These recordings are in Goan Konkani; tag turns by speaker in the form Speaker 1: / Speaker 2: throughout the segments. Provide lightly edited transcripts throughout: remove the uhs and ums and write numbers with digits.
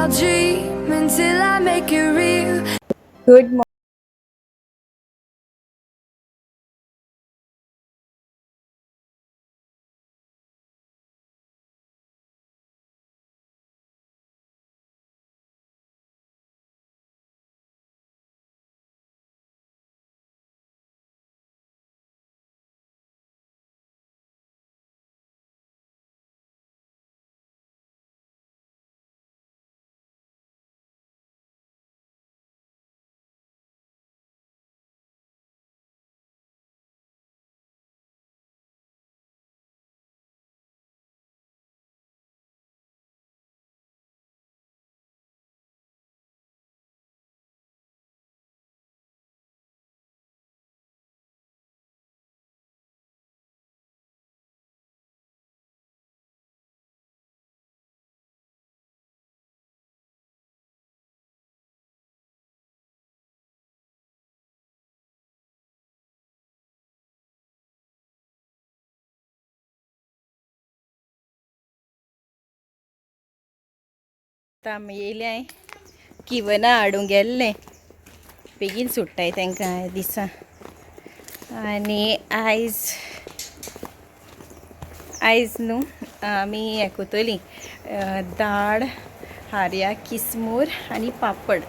Speaker 1: I'll dream until I make it real.
Speaker 2: Good आतां आमी येयले किवना हाडूंक गेल्ले, बेगीन सुट्टाय तांकां दिसा. आनी आयज आयज न्हू आमी हें कोतोलीं, दाळ, हारया, किसमूर आनी पापड.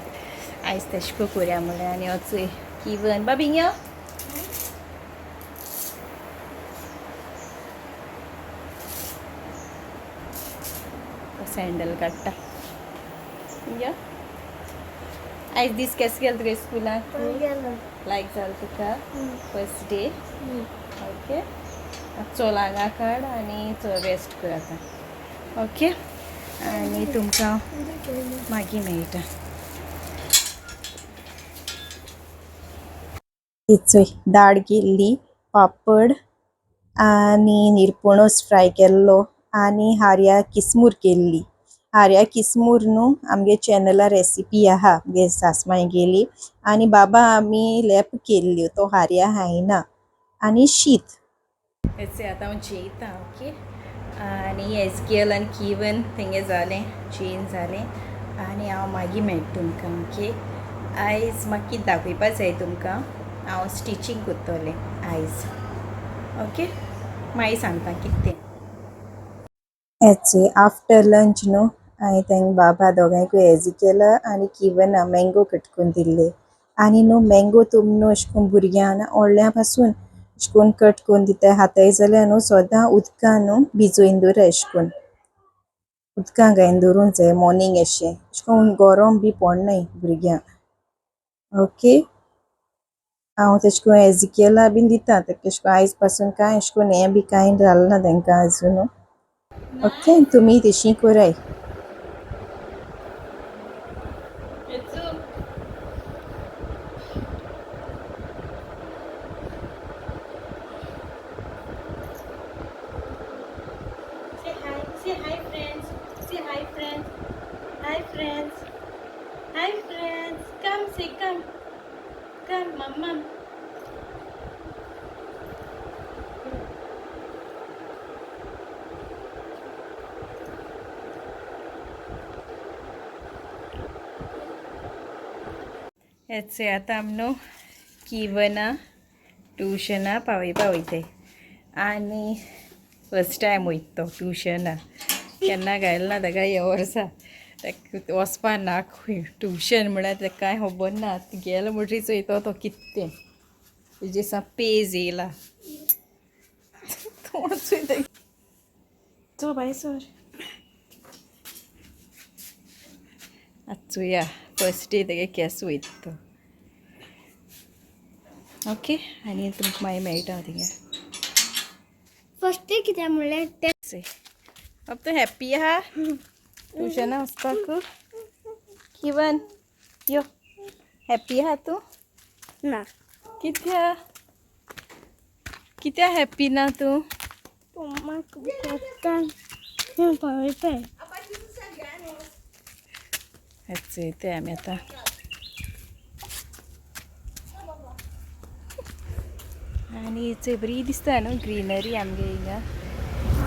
Speaker 2: आयज तेशको कोरया म्हणलें. आनी वचूय किवन बाबी यो. सँडल काडटा यो. आयज दीस केस गेलो तुगे स्कुलाक? लायक जालो तुका फर्स्ट डे? ओके, चल हांगा काड आनी चल रेस्ट कर आतां. ओके, आनी तुमकां मागीर मेळटा. चोय दाळ केल्ली, पापड आनी निरपणस फ्राय केल्लो आनी हारया किसमूर केल्ली. हारया किसमूर न्हू आमगे चॅनलार रेसिपी आहा, आमगे सासमांय गेली आनी बाबा आमी लेप केल्ल्यो, तो हारया खायना. आनी शीत. आतां हांव जेयता. ओके, आनी एजकेल आनी किवन तेंगे जालें, जेयन जालें आनी हांव मागीर मेळटा तुमकां. ओके, आयज म्हाका कितें दाखयपा जाय तुमकां, हांव स्टिचींग करतलें आयज. ओके, मागीर सांगता कितें तें. आफ्टर लंच न्हू हांवें तेंगे बाबा दोगांयकूय एजिकेला आनी किवना मँगो कट करून दिल्ले. आनी न्हू मँगो तुमी न्हू अशें करून भुरग्यांक व्हडल्या पासून अशें करून कट करून दिताय खाताय जाल्यार न्हू सदां उदकान न्हू भिजोवन दवराय, अशें करून उदकां घालून दवरूंक जाय मॉर्निंग अशें, अशें करून गरम बी पडनाय भुरग्यांक. ओके, हांव तेशें करून एजिकेला बीन दिता तेका, अशें करून आयज पासून कांय अशें करून हें बी कांय जालें ना तेंकां आजून. ओके, तुमी तशी कराय.
Speaker 3: Say hi. Say hi, friends. Say hi, friends. Hi, friends. Hi, friends. Come, say come. Come, mama.
Speaker 2: आतां आमी न्हू किवना ट्युशना पावयपा वयताय. आनी फर्स्ट टायम वयता तो ट्युशना, केन्ना घायलें ना ताका ह्या वर्सा. ताका वचपा ना खंय ट्युशन म्हळ्यार ताका कांय खबर ना. गेलो म्हणटरीच चोयता तो कितें तें, तेजे सा पेज येयला तोंड चोयता. चल बाय सर, आतां चोया फर्स्ट डे तेगे केस वयता तो. ओके, आनी तुमकां मागीर मेळटा थिंगा.
Speaker 4: फर्स्ट डे कित्याक म्हणल्यार तें.
Speaker 2: अब तूं हॅप्पी आहा ट्युशना वचपाक? किवन यो, हॅप्पी आहा तूं?
Speaker 4: ना.
Speaker 2: कित्या कित्या हॅप्पी ना तूं?
Speaker 4: म्हाका पावयताय.
Speaker 2: चोयताय आमी आतां. आनी चोय बरी दिसता न्हू ग्रिनरी आमगे हिंगा.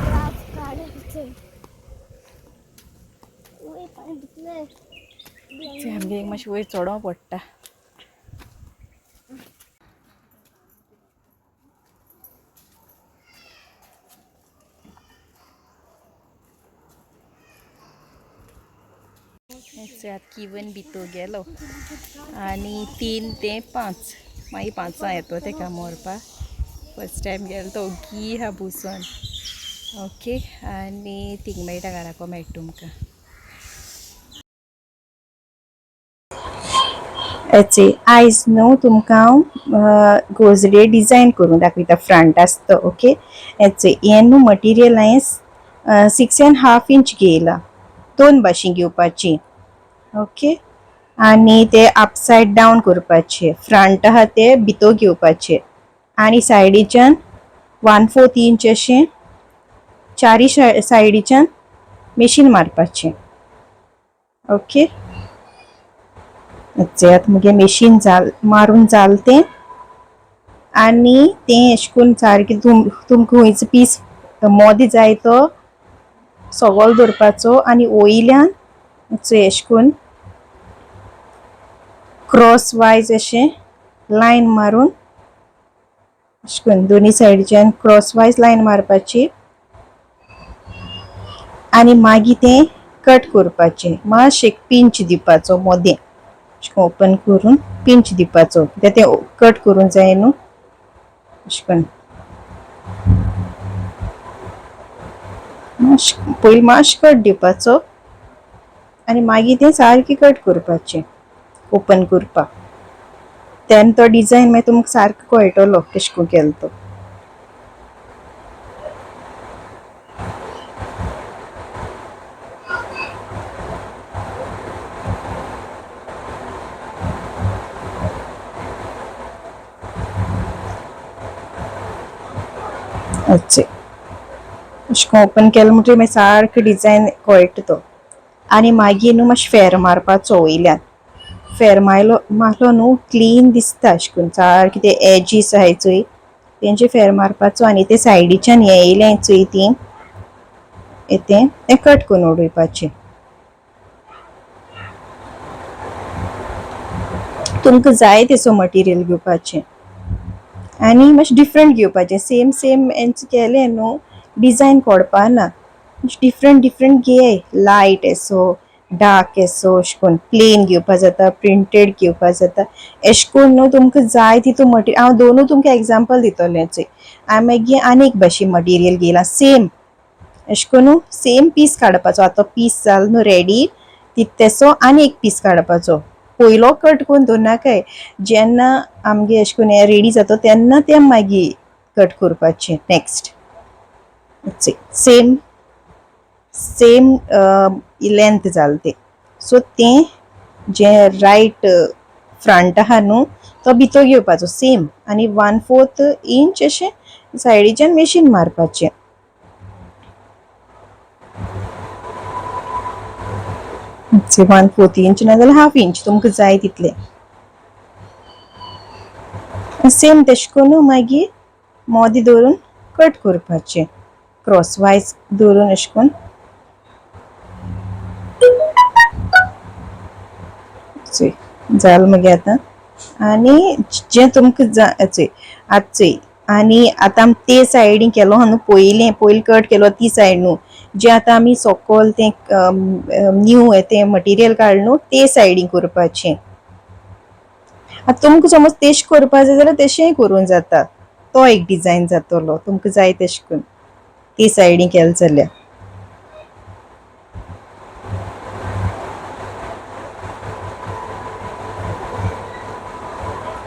Speaker 4: ग्रास काडून.
Speaker 2: आमगे एक मातशें वयर चडों पडटा. आतां किवन भितर गेलो आनी 3 ते 5 मागीर 5 येतो तेका मोरपा. फर्स्ट टायम गेलो तो ओगी हा बसून. ओके आनी थिंग मेळटा घराको मेळटा तुमकां. आयज न्हू तुमकां हांव गोजडे डिजायन करून दाखयता फ्रंट आसता. ओके हें न्हू मटिरियल हांवें 6.5 इंच घेयला, 2 भाशेन घेवपाची. ओके आनी ते अपसायड डावन करपाचे, फ्रंट आहा ते भितर घेवपाचे आनी सायडीच्यान 1/4 इंच अशें चारी सायडीच्यान मेशीन मारपाचें. ओके आतां मुगे मेशीन मारून जाल तें आनी तें अशें करून सारकें तुमकां खंयचो पीस मोदें जाय तो सगळो दवरपाचो आनी वयल्यान अशें करून क्रॉस वायज अशें लायन मारून अशें करून दोनी सायडीच्यान क्रॉस वायज लायन मारपाची आनी मागीर तें कट करपाचें. मातशें एक पिंच दिवपाचो मोदें, अशें ओपन करून पिंच दिवपाचो कित्याक तें कट करूंक जाय न्हू. अशें करून पयलीं मातशें कट दिवपाचो आनी मागीर तें सारकें कट करपाचें ओपन करपाक. तेन्ना तो डिजायन मागीर तुमकां सारको कळटलो कशें करून केलो तो. अशें करून ओपन केलें म्हणटकीर मागीर सारको डिजायन कळटा तो. आनी मागीर न्हू मातशें फेर मारपाचो वयल्यान, फेर मारलो न्हू क्लीन दिसता अशें करून सारकें ते एजीस आहाय चोय तेंचे फेर मारपाचो आनी ते सायडीच्यान हें येयलें चोय ती तें तें कट करून उडोवपाचें. तुमकां जाय तसो मटिरियल घेवपाचें आनी मातशें डिफरंट घेवपाचें. सेम सेम हेंच केलें न्हू डिजायन कोडपा ना, डिफरंट डिफरंट घेय, लायट येसो डार्क येसो अशें करून प्लेन घेवपा जाता, प्रिंटेड घेवपा जाता, अशें करून न्हू तुमकां जाय तितू मटिरियल. हांव दोनूय तुमकां एग्जाम्पल दितलें चोय. हांवें मागीर आनी एक भाशेन मटिरियल घेयलां सेम अशें करून सेम पीस काडपाचो. आतां पीस जालो न्हू रेडी तितलेसो आनी एक पीस काडपाचो. पयलो कट करून दवरनाकाय, जेन्ना आमगे अशें करून हें रेडी जाता तेन्ना तें मागीर कट करपाचें. नेक्स्ट सेम सेम लेंथ जालें तें. सो तें जें रायट फ्रंट आहा न्हू तो भितर घेवपाचो सेम आनी 1/4 इंच अशें सायडीच्यान मेशीन मारपाचें. 1/4 इंच ना जाल्यार 1/2 इंच तुमकां जाय तितलें. सेम तशें करून मागीर मोदें दवरून कट करपाचें, क्रॉस वायज दवरून अशें करून. जालें मागीर आतां आनी जें तुमकां जाय चोय आतां चोय. आनी आतां आमी ते सायडीन केलो आहा न्हू पयलें पयलीं कट केलो ती सायड न्हू, जें आतां आमी सोकोल तें न्यू तें मटिरियल काडलें न्हू ते सायडीन करपाचें. आतां तुमकां समज तेश करपा जाय जाल्यार तशेंय करूंक जाता, तो एक डिजायन जातलो तुमकां जाय तशें करून ते सायडीन केलें जाल्यार.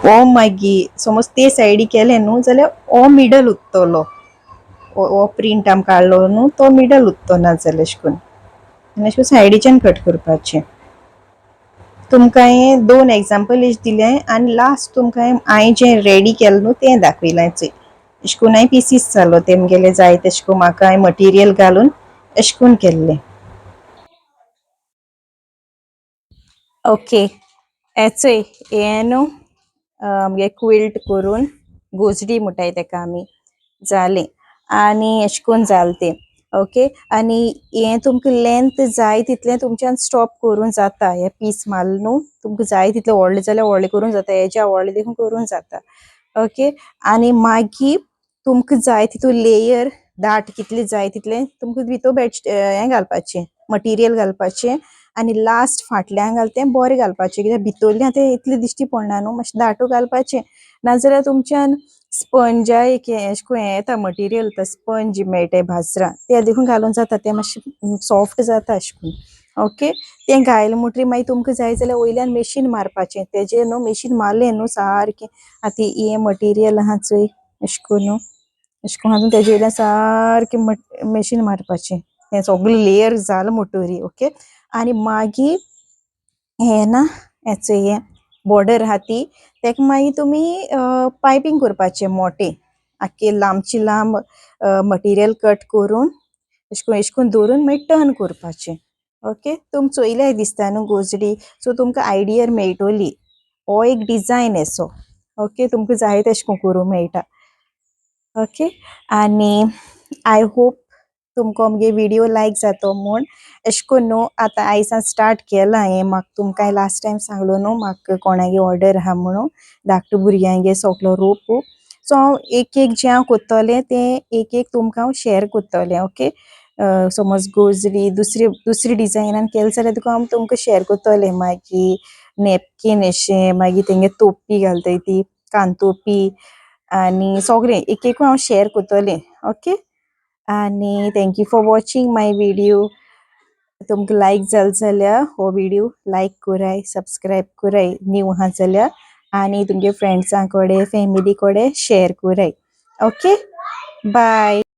Speaker 2: हो मागीर समज ते सायडी केलें न्हू जाल्यार हो मिडल उत्तलो, हो प्रिंट आमी काडलो न्हू तो मिडल उत्तो ना जाल्यार अशें करून आनी अशें करून सायडीच्यान कट करपाचें. तुमकां हांवें 2 एग्जाम्पल अशें दिलें आनी लास्ट तुमकां हांवें जें रेडी केलें न्हू तें दाखयलां चोय. अशें करून हांवें पिसीस जालो तेमगेले जाय तशें करून म्हाका हांवें मटिरियल घालून अशें करून केल्लें. ओके हें चोय हें न्हू आमगे क्विल्ट करून गोजडी म्हणटाय तेका आमी जालें आनी अशें करून जालें तें. ओके, आनी हें तुमकां लेंथ जाय तितलें तुमच्यान स्टॉप करूंक जाता. हे पीस मारले न्हू, तुमकां जाय तितलें व्हडलें जाल्यार व्हडलें करूंक जाता, हेज्या व्हडलें देखून करूंक जाता. ओके, आनी मागीर तुमकां जाय तितू लेयर दाट कितले जाय तितलें तुमकां भितर बेड हें घालपाचें, मटिरियल घालपाचें आनी लास्ट फाटल्यान घाल तें बरें घालपाचें, कित्याक भितरलें आतां इतलें दिश्टी पडना न्हू, मातशें दाटू घालपाचें. नाजाल्यार तुमच्यान स्पंजा एक अशें करून हें येता, मटिरियल येता, स्पंज मेळटा बाजरान, तें देखून घालूंक जाता, तें मातशें सॉफ्ट जाता अशें करून. ओके, तें घायलें म्हणटरीर मागीर तुमकां जाय जाल्यार वयल्यान मेशीन मारपाचें तेजें न्हू. मेशीन मारलें न्हू सारकें, आतां हें मटिरियल आहा चोय, अशें करून अशें करून हातून तेजे वयल्यान सारकें मेशीन मारपाचें, हें सगळें लेयर जालें म्हणटरी. ओके, आनी मागीर हें ना, हें चोय, हें बॉर्डर आहा ती, तेका मागीर तुमी पायपींग करपाचें मोटें, आख्खें लांबची लांब मटिरियल कट करून अशें करून अशें करून दवरून मागीर टर्न करपाचें. ओके, तुमी चोयल्याय दिसता न्हू गोजडी, सो तुमकां आयडिया मेळटली. हो एक डिजायन असो. ओके, तुमकां जाय तशें करून करूंक मेळटा. ओके, आनी I hope तुमकां मुगे विडियो लायक जातो म्हूण. अशें करून न्हू, आतां आयसान स्टार्ट केलां हें. म्हाका तुमकां लास्ट टायम सांगलो न्हू, म्हाका कोणागे ऑर्डर आहा म्हणून, धाकटो भुरग्यांगे सगलो रोप. सो हांव एक एक जें हांव कोत्तोलें तें एक एक तुमकां हांव शेयर कोत्तोलें. ओके, समज गोजडी दुसरी दुसरी डिजायनान केलें जाल्यार तुका हांव तुमकां शेयर कोत्तोलें. मागीर नॅपकीन अशें, मागीर तेंगे तोपी घालताय ती कानतोपी आनी सगळें एक एक हांव शेयर कोत्तोलें. ओके, आनी thank you for watching my video. तुमकां लायक जाल जाल्यार हो विडियो लायक कराय, सबस्क्रायब कराय न्यू आहा जाल्यार, आनी तुमगे फ्रेंड्सां कडेन, फॅमिली कडेन शेयर कराय. Okay, bye.